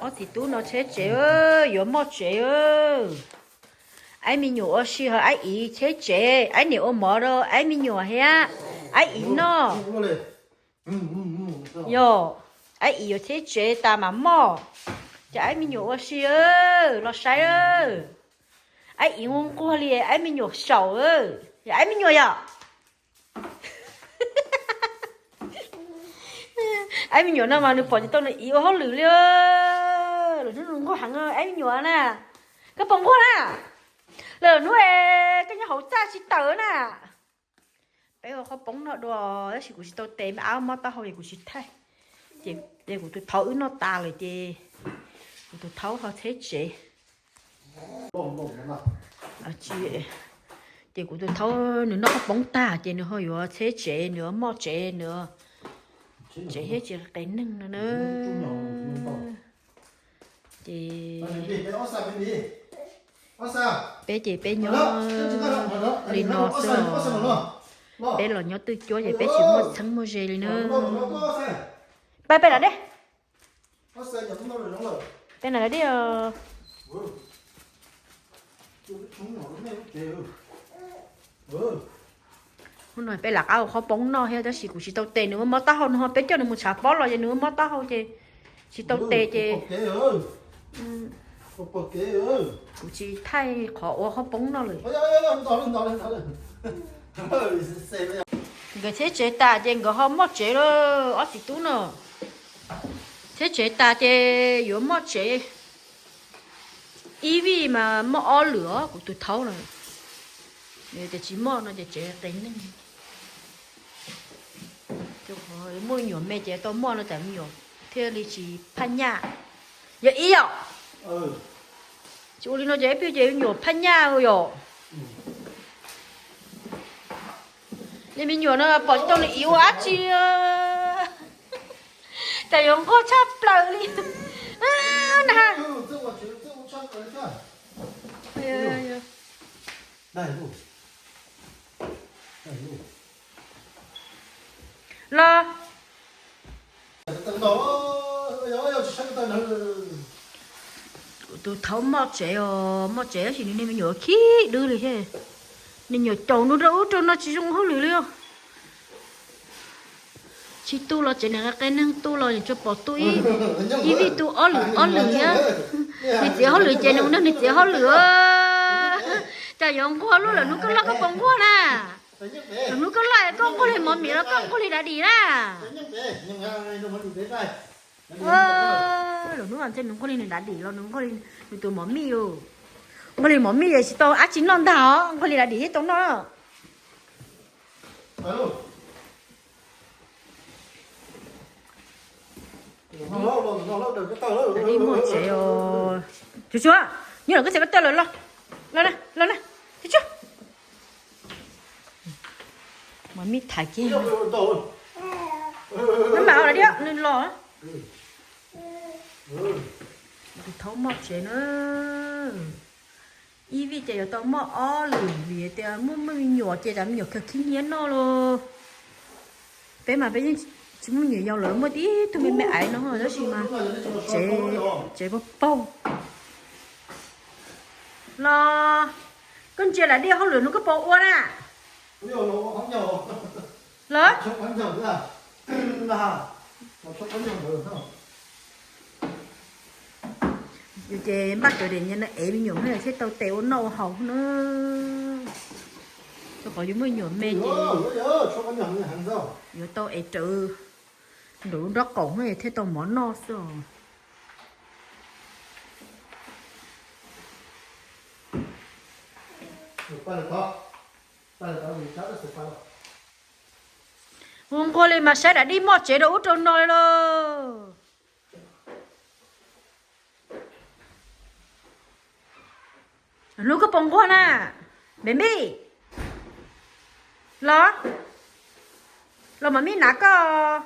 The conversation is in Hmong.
Ob txiv tub no cheb tsev, yuav moj tsev. Aib me nyuam ua si ho aib iv cheb tsev, aib niam ua mov rau aib me nyuam thiab aib iv noj. Yog, aib iv yuav cheb tsev tas mam moj. Ces aib me nyuam ua si, los saib. Aib iv nquag nquag li aib me nyuam saum. Yog aib me nyuam yom. Aib me nyuam no mas nws pom tsis tau nws iv ua hauj lwm li. Lwm hnub nws nquag heev aib me nyuam na. Koj puas nquag na? Lwm hnub es koj nyob hauv txaj tsis tawm na. Peb ua qhob poob noj dua, tab sis kuv tsis tau tes, me ab mob taub hau es kuv tsis thaij. Ces kuv tus thaub wb noj tas lawm ces kuv tus thaub ho cheb tsev. Ces kuv tus thaub nws noj qhob poob tag ces nws ho yuav cheb tsev, nws yuav moj tsev, nws tsev thiab tsis qes neeg no na. Ces peb ces peb nyob li no xwb os. Peb los nyob twj cuab ces peb tsis muaj txheeb muaj ze li na. Peb, peb los deb. Peb los deb. Hnub no peb lam qab ua qhob poob noj thiab tab sis kuv tsis tau tes, nws muaj mob taub hau no, peb coj nws mus tshav pob los ces nws muaj mob taub hau ces tsis tau tes ces kuv tsis thaij qhov ua qhob poob noj lawm. Nkawd cheb tsev tas ces nkawd ho moj tsev lawm, ob txiv tub no. Cheb tsev tas ces yuav moj tsev. Ib vij mas moj ob lwm os, kuv tus thaub na. Ces tsis moj no ces tsev qes neeg. Muaj me nyuam me ces tau moj no tsam me nyuam thiaj li tsis phaj nyaj. Yog ib yom? Tsis ua li no ces ib pliag ces me nyuam phaj nyaj yom. Li me nyuam no pom tsis tau nws iv ua dab tsi. Cas yuav nquag tshaj plaws li na. Los, kuv tus thaub moj tsev os, moj tsev tab sis nws niag me nyuam khib dwb li thiab. Niag me nyuam caum nws rau ub rau no tsis zoo hauj lwm li os. Tsis tu los tsev niam qe neeg, tu los tsuas pom tu ib, ib vij tu ob lwm ob lwm thiab. Nws txiv hauj lwm ces nws nrog nws txiv hauj lwm. Cas yuav nquag luaj, lwm hnub koj loj koj puas nquag na? Lwm hnub koj loj koj nquag li mov mim los koj nquag li dav dim na? Lwm hnub nws nquag li nws dav dim los nws nquag li nws tus mov mij. Nquag li mov mij tsis tau dab tsi noj ntag os, nquag li dav dim thiaj tau noj. Ib muaj tsev os. Tsuag tsuag, nyob los koj txiv ko taw lawm los. Los na, los na. Tsuag tsuag. Mas mij thaiv kiag. Nws mam los dib, nws los. Tus thaub moj tsev na. Ib vij ces yuav tau moj ob lwm vim tias muaj muaj me nyuam ces tas me nyuam kawg khib nyiab noj los. Peb mas peb yeej tsis muaj me nyuam yaus lawm, muaj tib tug me me aiv no tab sis mas tsev paug paug. Los, koj ntsia dav dim hauj lwm hnub koj puas ua na? Los, yus ces npaj cov diam nyiaj no ev me nyuam thiaj tau tes ua noj ua haus na. Rau qhov yus muaj me nyuam me ces yuav tau ev rawv nraum lub nrob qaum thiaj tau mov noj xwb os. Ua nquag li mas saib dav dim moj tsev rau ub rau no li lauj. Hnub koj puas nquag na, Baby? Los, los mam mij nav koj.